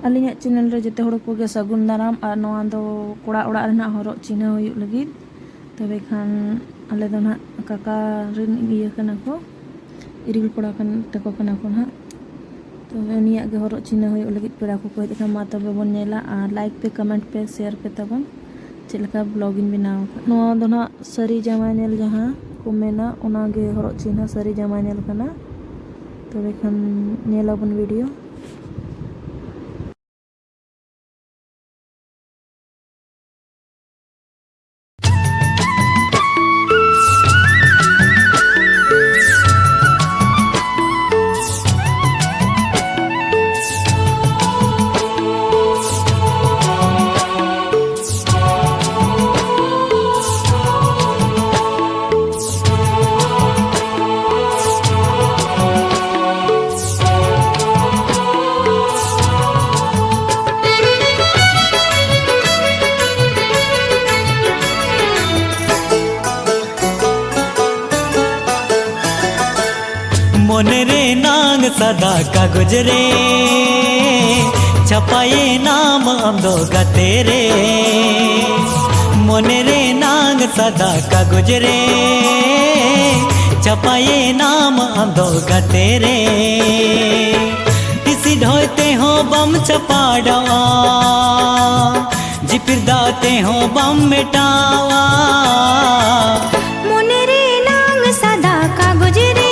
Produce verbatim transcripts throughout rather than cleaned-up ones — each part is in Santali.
ᱟᱹᱞᱤᱧᱟᱜ ᱪᱮᱱᱮᱞ ᱨᱮ ᱡᱚᱛᱚ ᱦᱚᱲ ᱠᱚᱜᱮ ᱥᱟᱹᱜᱩᱱ ᱫᱟᱨᱟᱢ᱾ ᱟᱨ ᱱᱚᱣᱟ ᱫᱚ ᱠᱚᱲᱟ ᱚᱲᱟᱜ ᱨᱮᱱᱟᱜ ᱦᱚᱨᱚᱜ ᱪᱤᱱᱦᱟᱹ ᱦᱩᱭᱩᱜ ᱞᱟᱹᱜᱤᱫ᱾ ᱛᱚᱵᱮ ᱠᱷᱟᱱ ᱟᱞᱮ ᱫᱚ ᱱᱟᱦᱟᱜ ᱠᱟᱠᱟ ᱨᱮᱱ ᱤᱭᱟᱹ ᱠᱟᱱᱟ ᱠᱚ, ᱤᱨᱤᱞ ᱠᱚᱲᱟ ᱠᱟᱱ ᱛᱟᱠᱚ ᱠᱟᱱᱟ ᱠᱚ ᱱᱟᱦᱟᱜ᱾ ᱛᱚᱵᱮ ᱩᱱᱤᱭᱟᱜ ᱜᱮ ᱦᱚᱨᱚᱜ ᱪᱤᱱᱦᱟᱹ ᱦᱩᱭᱩᱜ ᱞᱟᱹᱜᱤᱫ ᱯᱮᱲᱟ ᱠᱚᱠᱚ ᱦᱮᱡ ᱟᱠᱟᱱᱟ᱾ ᱢᱟ ᱛᱚᱵᱮ ᱵᱚᱱ ᱧᱮᱞᱟ ᱟᱨ ᱞᱟᱭᱤᱠ ᱯᱮ, ᱠᱚᱢᱮᱱᱴ ᱯᱮ, ᱥᱮᱭᱟᱨ ᱯᱮ ᱛᱟᱵᱚᱱ ᱪᱮᱫ ᱞᱮᱠᱟ ᱵᱞᱚᱜ ᱤᱧ ᱵᱮᱱᱟᱣ ᱟᱠᱟᱫ᱾ ᱱᱚᱣᱟ ᱫᱚ ᱱᱟᱦᱟᱜ ᱥᱟᱹᱨᱤ ᱡᱟᱶᱟᱭ ᱧᱮᱞ ᱡᱟᱦᱟᱸ ᱠᱚ ᱢᱮᱱᱟ, ᱚᱱᱟᱜᱮ ᱦᱚᱨᱚᱜ ᱪᱤᱱᱦᱟᱹ ᱥᱟᱹᱨᱤ ᱡᱟᱶᱟᱭ ᱧᱮᱞ ᱠᱟᱱᱟ᱾ ᱛᱚᱵᱮ ᱠᱷᱟᱱ ᱧᱮᱞ ᱟᱵᱚᱱ ᱵᱷᱤᱰᱤᱭᱳ᱾ ᱢᱚᱱᱮ ᱨᱮᱱᱟᱝ ᱥᱟᱫᱟ ᱠᱟᱜᱚᱡᱽ ᱨᱮ ᱪᱷᱟᱯᱟᱭᱮᱱᱟᱢ ᱟᱢ ᱫᱚ ᱜᱟᱛᱮ ᱨᱮ᱾ ᱢᱚᱱᱮ ᱨᱮᱱᱟᱝ ᱥᱟᱫᱟ ᱠᱟᱜᱚᱡᱽ ᱨᱮ ᱪᱷᱟᱯᱟᱭᱮᱱᱟᱢ ᱟᱢ ᱫᱚ ᱜᱟᱛᱮ ᱨᱮ᱾ ᱦᱤᱥᱤᱫ ᱦᱚᱭ ᱛᱮᱦᱚᱸ ᱵᱟᱢ ᱪᱷᱟᱯᱟᱰᱟᱣᱟ, ᱡᱤᱯᱤᱨ ᱫᱟᱜ ᱛᱮᱦᱚᱸ ᱵᱟᱢ ᱢᱮᱴᱟᱣᱟ᱾ ᱢᱚᱱᱮ ᱨᱮᱱᱟᱝ ᱥᱟᱫᱟ ᱠᱟᱜᱚᱡᱽ ᱨᱮ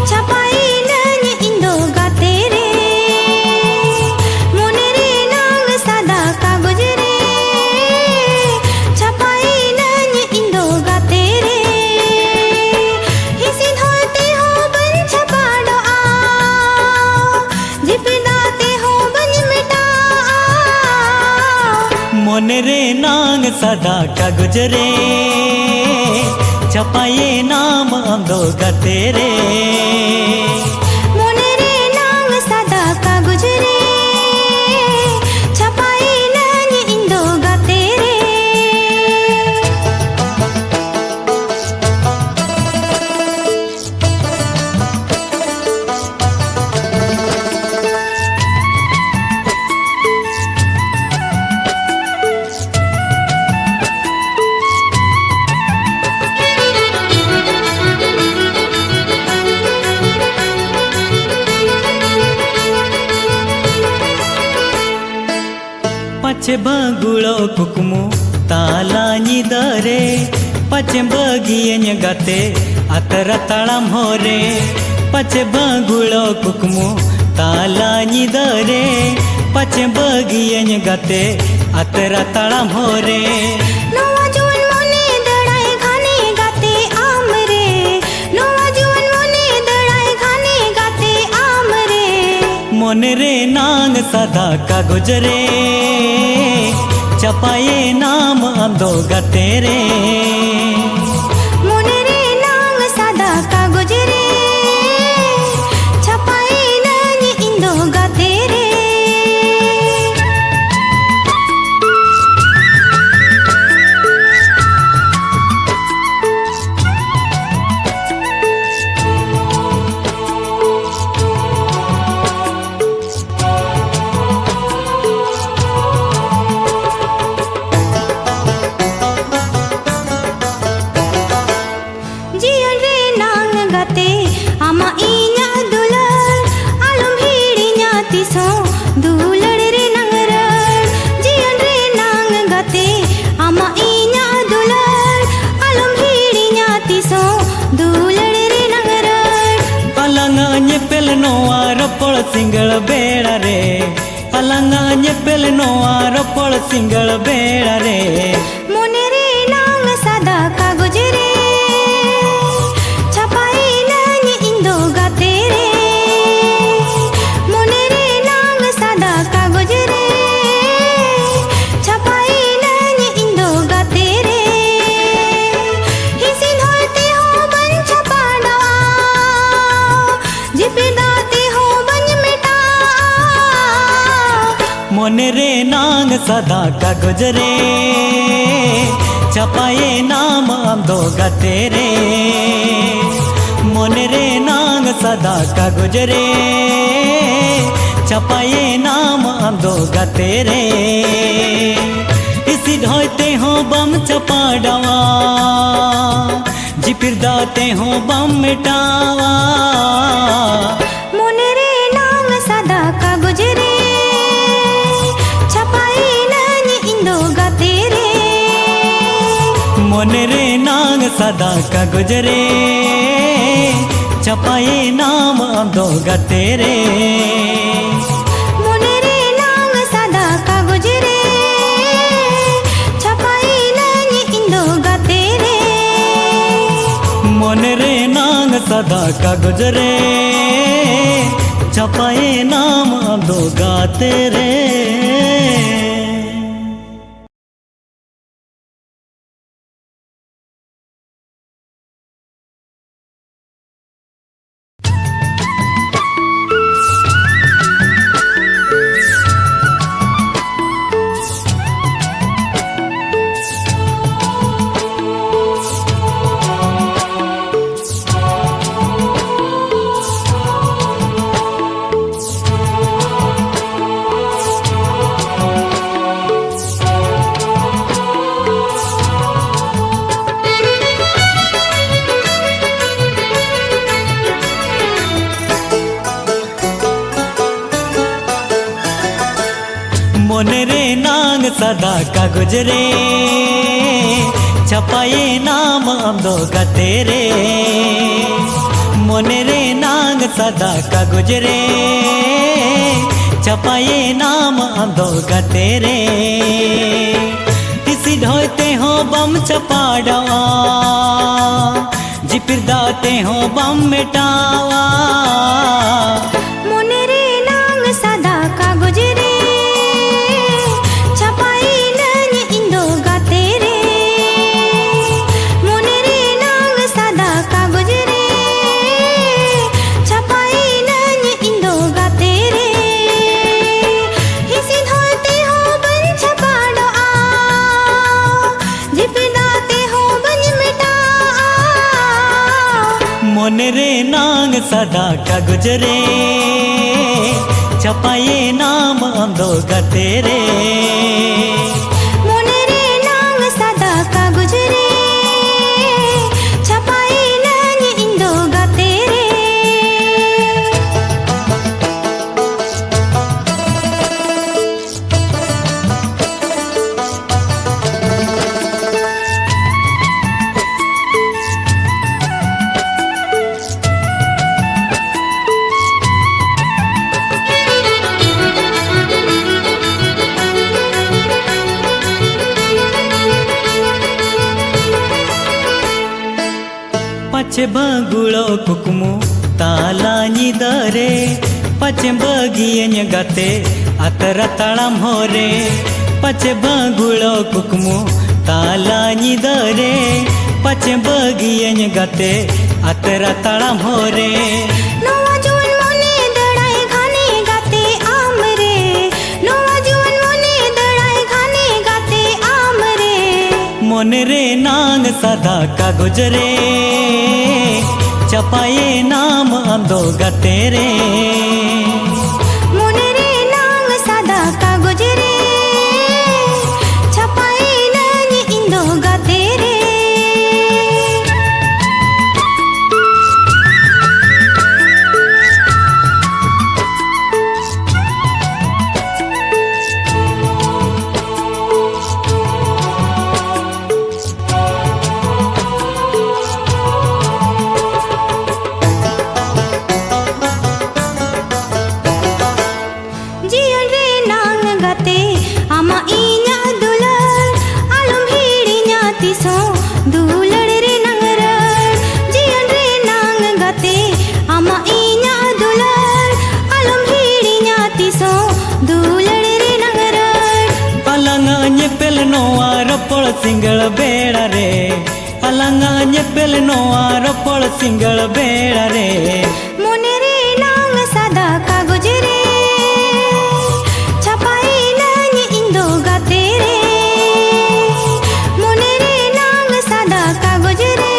ᱪᱷᱟᱯᱟᱭᱮᱱᱟᱹᱧ ᱤᱧ ᱫᱚ ᱜᱟᱛᱮ ᱨᱮ᱾ ᱢᱚᱱᱮ ᱨᱮᱱᱟᱝ ᱥᱟᱫᱟ ᱠᱟᱜᱚᱡᱽ ᱨᱮ ᱪᱷᱟᱯᱟᱭᱮᱱᱟᱹᱧ ᱤᱧ ᱫᱚ ᱜᱟᱛᱮ ᱨᱮ᱾ ᱦᱤᱥᱤᱫ ᱦᱚᱭ ᱛᱮᱦᱚᱸ ᱵᱟᱹᱧ ᱪᱷᱟᱯᱟᱰᱚᱜᱼᱟ, ᱡᱤᱯᱤᱨ ᱫᱟᱜ ᱛᱮᱦᱚᱸ ᱵᱟᱹᱧ ᱢᱮᱴᱟᱜᱼᱟ᱾ ᱢᱚᱱᱮ ᱨᱮᱱᱟᱝ ᱥᱟᱫᱟ ᱠᱟᱜᱚᱡᱽ ᱨᱮ ᱪᱷᱟᱯᱟᱭᱮᱱᱟᱢ ᱟᱢ ᱫᱚ ᱜᱟᱛᱮ ᱨᱮ᱾ ᱢᱚᱱᱮ ᱨᱮᱱᱟᱝ ᱥᱟᱫᱟ ᱠᱟᱜᱚᱡᱽ ᱨᱮ ᱪᱷᱟᱯᱟᱭᱮᱱᱟᱹᱧ ᱤᱧ ᱫᱚ ᱜᱟᱛᱮ ᱨᱮ᱾ ᱪᱮ ᱵᱟᱹᱜᱩᱲᱚ ᱠᱩᱠᱢᱩ ᱛᱟᱞᱟ ᱧᱤᱫᱟᱹ ᱨᱮ, ᱯᱟᱪᱮ ᱵᱟᱹᱜᱤᱭᱟᱹᱧ ᱜᱟᱛᱮ ᱟᱛᱨᱟ ᱛᱟᱲᱟᱢ ᱦᱚᱨ ᱨᱮ᱾ ᱯᱟᱪᱮ ᱵᱟᱹᱜᱩᱲᱚ ᱠᱩᱠᱢᱩ ᱛᱟᱞᱟ ᱧᱤᱫᱟᱹ ᱨᱮ, ᱯᱟᱪᱮ ᱵᱟᱹᱜᱤᱭᱟᱹᱧ ᱜᱟᱛᱮ ᱟᱛᱨᱟ ᱛᱟᱲᱟᱢ ᱦᱚᱨ ᱨᱮ᱾ ᱱᱚᱣᱟ ᱡᱩᱣᱟᱹᱱ ᱢᱚᱱᱮ ᱫᱟᱹᱲᱟᱭ ᱜᱷᱟᱱᱮ ᱜᱟᱛᱮ ᱟᱢ ᱨᱮ, ᱱᱚᱣᱟ ᱡᱩᱣᱟᱹᱱ ᱢᱚᱱᱮ ᱫᱟᱹᱲᱟᱭ ᱜᱷᱟᱱᱮ ᱜᱟᱛᱮ ᱟᱢ ᱨᱮ᱾ ᱢᱚᱱᱮ ᱨᱮ ᱱᱟᱝ ᱥᱟᱫᱟ ᱠᱟᱜᱚᱡᱽ ᱨᱮ, ᱪᱟᱯᱟᱭᱮᱱᱟᱢ ᱟᱢ ᱫᱚ ᱜᱟᱛᱮ ᱨᱮ᱾ ᱢᱚᱱᱮ ᱨᱮ ᱱᱟᱝ ᱥᱟᱫᱟ ᱠᱟᱜᱚᱡᱽ ᱨᱮ, ᱪᱷᱟᱯᱟᱭᱮᱱᱟᱹᱧ ᱤᱧ ᱫᱚ ᱜᱟᱛᱮ ᱨᱮ᱾ ᱡᱤᱭᱚᱱ ᱨᱮ ᱱᱟᱝ ᱜᱟᱛᱮ, ᱟᱢᱟᱜ ᱤᱧᱟᱹᱜ ᱫᱩᱞᱟᱹᱲ, ᱟᱞᱚᱢ ᱦᱤᱲᱤᱧᱟ ᱛᱤᱥ ᱦᱚᱸ ᱫᱩᱞᱟᱹᱲ ᱨᱮ ᱱᱟᱝ ᱨᱟᱹᱲ᱾ ᱡᱤᱭᱚᱱ ᱨᱮ ᱱᱟᱝ ᱜᱟᱛᱮ, ᱟᱢᱟᱜ ᱤᱧᱟᱹᱜ ᱫᱩᱞᱟᱹᱲ, ᱟᱞᱚᱢ ᱦᱤᱲᱤᱧᱟ ᱛᱤᱥ ᱦᱚᱸ ᱫᱩᱞᱟᱹᱲ ᱨᱮ ᱱᱟᱝ ᱨᱟᱹᱲ᱾ ᱟᱞᱟᱝᱟᱜ ᱧᱮᱯᱮᱞ ᱱᱚᱣᱟ ᱨᱚᱯᱚᱲ ᱥᱤᱸᱜᱟᱹᱲ ᱵᱮᱲᱟ ᱨᱮ, ᱟᱞᱟᱝᱟᱜ ᱧᱮᱯᱮᱞ ᱱᱚᱣᱟ ᱨᱚᱯᱚᱲ ᱥᱤᱸᱜᱟᱹᱲ ᱵᱮᱲᱟ ᱨᱮ᱾ ᱢᱚᱱᱮ ᱨᱮ ᱱᱟᱝ ᱥᱟᱫᱟ ᱠᱟᱜᱚᱡᱽ ᱨᱮ, ᱪᱷᱟᱯᱟᱭᱮᱱᱟᱹᱧ ᱤᱧ ᱫᱚ ᱜᱟᱛᱮ ᱨᱮ᱾ ᱢᱚᱱᱮ ᱨᱮ ᱱᱟᱝ ᱥᱟᱫᱟ ᱠᱟᱜᱚᱡᱽ ᱨᱮ, ᱪᱷᱟᱯᱟᱭᱮᱱᱟᱹᱧ ᱤᱧ ᱫᱚ ᱜᱟᱛᱮ ᱨᱮ᱾ ᱦᱤᱸᱥᱤᱫ ᱦᱚᱭ ᱛᱮᱦᱚᱸ ᱵᱟᱹᱧ ᱪᱷᱟᱯᱟ ᱰᱟᱣᱟ, ᱡᱤᱯᱤᱫ ᱫᱟᱜ ᱛᱮᱦᱚᱸ ᱵᱟᱹᱧ ᱢᱮᱴᱟᱣᱟ᱾ ᱢᱚᱱᱮ ᱨᱮ ᱱᱟᱝ ᱥᱟᱫᱟ ᱠᱟᱜᱚᱡᱽ ᱨᱮ, ᱪᱷᱟᱯᱟᱭᱮᱱᱟᱢ ᱟᱢ ᱫᱚ ᱜᱟᱛᱮ ᱨᱮ᱾ ᱢᱚᱱᱮ ᱨᱮ ᱱᱟᱝ ᱥᱟᱫᱟ ᱠᱟᱜᱚᱡᱽ ᱨᱮ, ᱪᱷᱟᱯᱟᱭᱮᱱᱟᱢ ᱟᱢ ᱫᱚ ᱜᱟᱛᱮ ᱨᱮ᱾ ᱦᱤᱸᱥᱤᱫ ᱦᱚᱭ ᱛᱮᱦᱚᱸ ᱵᱟᱢ ᱪᱷᱟᱯᱟ ᱰᱟᱣᱟ, ᱡᱤᱯᱤᱨ ᱫᱟᱜ ᱛᱮᱦᱚᱸ ᱵᱟᱢ ᱢᱮᱴᱟᱣᱟ᱾ ᱢᱚᱱᱮ ᱨᱮ ᱱᱟᱝ ᱥᱟᱫᱟ ᱠᱟᱜᱚᱡᱽ ᱨᱮ, ᱪᱷᱟᱯᱟᱭᱮᱱᱟ ᱥᱟᱫᱟ ᱠᱟᱜᱚᱡᱽ ᱨᱮ ᱪᱷᱟᱯᱟᱭᱮᱱᱟᱢ ᱟᱢ ᱫᱚ ᱜᱟᱛᱮ ᱨᱮ᱾ ᱢᱚᱱᱮ ᱨᱮᱱᱟᱝ ᱥᱟᱫᱟ ᱠᱟᱜᱚᱡᱽ ᱨᱮ ᱪᱷᱟᱯᱟᱭᱮᱱᱟᱹᱧ ᱤᱧ ᱫᱚ ᱜᱟᱛᱮ ᱨᱮ᱾ ᱢᱚᱱᱮ ᱨᱮᱱᱟᱝ ᱥᱟᱫᱟ ᱠᱟᱜᱚᱡᱽ ᱨᱮ ᱪᱷᱟᱯᱟᱭᱮᱱᱟᱢ ᱟᱢ ᱫᱚ ᱜᱟᱛᱮ ᱨᱮ᱾ ᱢᱚᱱᱮ ᱨᱮᱱᱟᱝ ᱥᱟᱫᱟ ᱠᱟᱜᱚᱡᱽ ᱨᱮ ᱪᱷᱟᱯᱟᱭᱮᱱᱟᱢ ᱟᱢ ᱫᱚ ᱜᱟᱛᱮ ᱨᱮ᱾ ᱢᱚᱱᱮ ᱨᱮᱱᱟᱝ ᱥᱟᱫᱟ ᱠᱟᱜᱚᱡᱽ ᱨᱮ ᱪᱷᱟᱯᱟᱭᱮᱱᱟᱢ ᱟᱢ ᱫᱚ ᱜᱟᱛᱮ ᱨᱮ᱾ ᱦᱤᱥᱤᱫ ᱦᱚᱭ ᱛᱮᱦᱚᱸ ᱵᱟᱢ ᱪᱷᱟᱯᱟᱰᱟᱣᱟ, ᱡᱤᱯᱤᱨ ᱫᱟᱜ ᱛᱮᱦᱚᱸ ᱵᱟᱢ ᱢᱮᱴᱟᱣᱟ᱾ ᱢᱚᱱᱮ ᱨᱮᱱᱟᱝ ᱥᱟᱫᱟ ᱠᱟᱜᱚᱡᱽ ᱨᱮ ᱪᱷᱟᱯᱟᱭᱮᱱᱟᱹᱧ ᱤᱧ ᱫᱚ ᱜᱟᱛᱮ ᱨᱮ᱾ ᱢᱚᱱᱮ ᱨᱮᱱᱟᱝ ᱥᱟᱫᱟ ᱠᱟᱜᱚᱡᱽ ᱨᱮ ᱪᱷᱟᱯᱟᱭᱮᱱᱟᱹᱧ ᱤᱧ ᱫᱚ ᱜᱟᱛᱮ ᱨᱮ᱾ ᱦᱤᱥᱤᱫ ᱦᱚᱭ ᱛᱮᱦᱚᱸ ᱵᱟᱹᱧ ᱪᱷᱟᱯᱟᱰᱚᱜᱼᱟ, ᱡᱤᱯᱤᱫ ᱫᱟᱜ ᱛᱮᱦᱚᱸ ᱵᱟᱹᱧ ᱢᱮᱴᱟᱜᱼᱟ᱾ ᱢᱚᱱᱮ ᱨᱮᱱᱟᱝ ᱥᱟᱫᱟ ᱠᱟᱜᱚᱡᱽ ᱨᱮ ᱪᱷᱟᱯᱟᱭᱮᱱᱟᱢ ᱟᱢ ᱫᱚ ᱜᱟᱛᱮ ᱨᱮ᱾ ᱢᱚᱱᱮ ᱨᱮᱱᱟᱝ ᱥᱟᱫᱟ ᱠᱟᱜᱚᱡᱽ ᱨᱮ ᱪᱷᱟᱯᱟᱭᱮᱱᱟᱹᱧ ᱤᱧ ᱫᱚ ᱜᱟᱛᱮ ᱨᱮ᱾ ᱯᱟᱪᱷᱮ ᱵᱟᱹᱜᱩᱲᱚᱜ ᱠᱩᱠᱢᱩ ᱛᱟᱞᱟ ᱧᱤᱫᱟᱹ ᱨᱮ, ᱯᱟᱪᱷᱮ ᱵᱟᱹᱜᱤᱭᱟᱹᱧ ᱜᱟᱛᱮ ᱟᱛᱨᱟ ᱛᱟᱲᱟᱢ ᱦᱚᱨ ᱨᱮ᱾ ᱯᱟᱪᱷᱮ ᱵᱟᱹᱜᱩᱲᱚᱜ ᱠᱩᱠᱢᱩ ᱛᱟᱞᱟ ᱧᱤᱫᱟᱹ ᱨᱮ, ᱯᱟᱪᱷᱮ ᱵᱟᱹᱜᱤᱭᱟᱹᱧ ᱜᱟᱛᱮ ᱟᱛᱨᱟ ᱛᱟᱲᱟᱢ ᱦᱚᱨ ᱨᱮ᱾ ᱱᱚᱣᱟ ᱡᱩᱣᱟᱹᱱ ᱢᱚᱱᱮ ᱫᱟᱹᱲᱟᱭ ᱜᱷᱟᱱᱮ ᱜᱟᱛᱮ ᱟᱢ ᱨᱮ, ᱱᱚᱣᱟ ᱡᱩᱣᱟᱹᱱ ᱢᱚᱱᱮ ᱫᱟᱹᱲᱟᱭ ᱜᱷᱟᱱᱮ ᱜᱟᱛᱮ ᱟᱢ ᱨᱮ᱾ ᱢᱚᱱᱮ ᱨᱮ ᱱᱟᱝ ᱥᱟᱫᱟ ᱠᱟᱜᱚᱡᱽ ᱨᱮ, ᱪᱷᱟᱯᱟᱭᱮᱱᱟᱢ ᱟᱢ ᱫᱚ ᱜᱟᱛᱮ ᱨᱮ᱾ ᱢᱚᱱᱮ ᱨᱮ ᱱᱟᱝ ᱥᱟᱫᱟ ᱠᱟᱜᱚᱡᱽ ᱨᱮ, ᱪᱷᱟᱯᱟᱭᱮᱱᱟᱹᱧ ᱤᱧ ᱫᱚ ᱜᱟᱛᱮ ᱨᱮ᱾ ᱡᱤᱭᱚᱱ ᱨᱮᱱᱟᱝ ᱜᱟᱛᱮ, ᱟᱢᱟᱜ ᱤᱧᱟᱹᱜ ᱫᱩᱞᱟᱹᱲ, ᱟᱞᱚᱢ ᱦᱤᱲᱤᱧᱟ ᱛᱤᱥ ᱦᱚᱸ ᱫᱩᱞᱟᱹᱲ ᱨᱮᱱᱟᱝ ᱨᱟᱹᱲ᱾ ᱡᱤᱭᱚᱱ ᱨᱮᱱᱟᱝ ᱜᱟᱛᱮ, ᱟᱢᱟᱜ ᱤᱧᱟᱹᱜ ᱫᱩᱞᱟᱹᱲ, ᱟᱞᱚᱢ ᱦᱤᱲᱤᱧᱟ ᱛᱤᱥ ᱦᱚᱸ ᱫᱩᱞᱟᱹᱲ ᱨᱮᱱᱟᱝ ᱨᱟᱹᱲ᱾ ᱟᱞᱟᱝᱟᱜ ᱧᱮᱯᱮᱞ ᱱᱚᱣᱟ ᱨᱚᱯᱚᱲ ᱥᱤᱸᱜᱟᱹᱲ ᱵᱮᱲᱟ ᱨᱮ, ᱟᱞᱟᱝᱟᱜ ᱧᱮᱯᱮᱞ ᱱᱚᱣᱟ ᱨᱚᱯᱚᱲ ᱥᱤᱸᱜᱟᱹᱲ ᱵᱮᱲᱟ ᱨᱮ᱾ ᱢᱚᱱᱮ ᱨᱮᱱᱟᱝ ᱥᱟᱫᱟ ᱠᱟᱜᱚᱡᱽ ᱨᱮ, ᱪᱷᱟᱯᱟᱭᱮᱱᱟᱹᱧ ᱤᱧ ᱫᱚ ᱜᱟᱛᱮ ᱨᱮ᱾ ᱢᱚᱱᱮ ᱨᱮᱱᱟᱝ ᱥᱟᱫᱟ ᱠᱟᱜᱚᱡᱽ ᱨᱮ,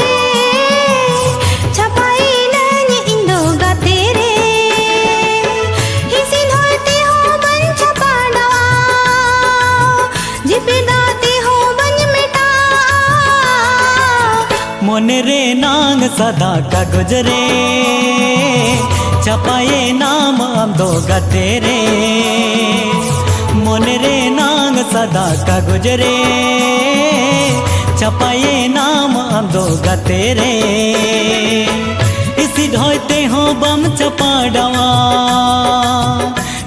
ᱪᱷᱟᱯᱟᱭᱮᱱᱟᱹᱧ ᱤᱧ ᱫᱚ ᱜᱟᱛᱮ ᱨᱮ᱾ ᱦᱤᱸᱥᱤᱫ ᱦᱚᱭ ᱛᱮᱦᱚᱸ ᱵᱟᱹᱧ ᱪᱷᱟᱯᱟᱰᱟᱣᱟ, ᱡᱤᱯᱤᱫ ᱫᱟᱜ ᱛᱮᱦᱚᱸ ᱵᱟᱹᱧ ᱢᱮᱴᱟᱣᱟ᱾ ᱢᱚᱱᱮ ᱨᱮᱱᱟᱝ ᱥᱟᱫᱟ ᱠᱟᱜᱚᱡᱽ ᱨᱮ, ᱪᱷᱟᱯᱟᱭᱮᱱᱟᱢ ᱟᱢ ᱫᱚ ᱜᱟᱛᱮ ᱨᱮ᱾ ᱢᱚᱱᱮ ᱨᱮᱱᱟᱝ ᱥᱟᱫᱟ ᱠᱟᱜᱚᱡᱽ ᱨᱮ, ᱪᱷᱟᱯᱟᱭᱮᱱᱟᱢ ᱟᱢ ᱫᱚ ᱜᱟᱛᱮ ᱨᱮ᱾ ᱦᱤᱸᱥᱤᱫ ᱦᱚᱭ ᱛᱮᱦᱚᱸ ᱵᱟᱢ ᱪᱷᱟᱯᱟᱰᱟᱣᱟ,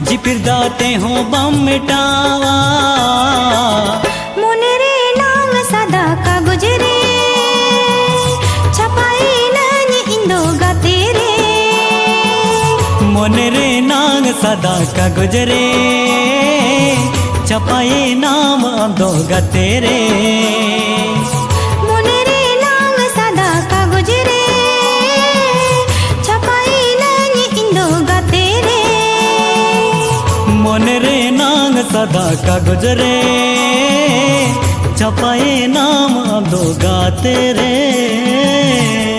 ᱡᱤᱯᱤᱨ ᱫᱟᱜ ᱛᱮᱦᱚᱸ ᱵᱟᱢ ᱢᱮᱴᱟᱣᱟ᱾ ᱢᱚᱱᱮ ᱨᱮᱱᱟᱝ ᱥᱟᱫᱟ ᱠᱟᱜᱚᱡᱽ ᱨᱮ, ᱪᱷᱟᱯᱟᱭᱮᱱᱟ ᱥᱟᱫᱟ ᱠᱟᱜᱚᱡᱽ ᱨᱮ ᱪᱷᱟᱯᱟᱭᱮᱱᱟᱢ ᱟᱢ ᱫᱚ ᱜᱟᱛᱮ ᱨᱮ᱾ ᱢᱚᱱᱮ ᱨᱮᱱᱟᱝ ᱥᱟᱫᱟ ᱠᱟᱜᱚᱡᱽ ᱨᱮ ᱪᱷᱟᱯᱟᱭᱮᱱᱟᱹᱧ ᱤᱧ ᱫᱚ ᱜᱟᱛᱮ ᱨᱮ᱾ ᱢᱚᱱᱮ ᱨᱮᱱᱟᱝ ᱥᱟᱫᱟ ᱠᱟᱜᱚᱡᱽ ᱨᱮ ᱪᱷᱟᱯᱟᱭᱮᱱᱟᱢ ᱟᱢ ᱫᱚ ᱜᱟᱛᱮ ᱨᱮ᱾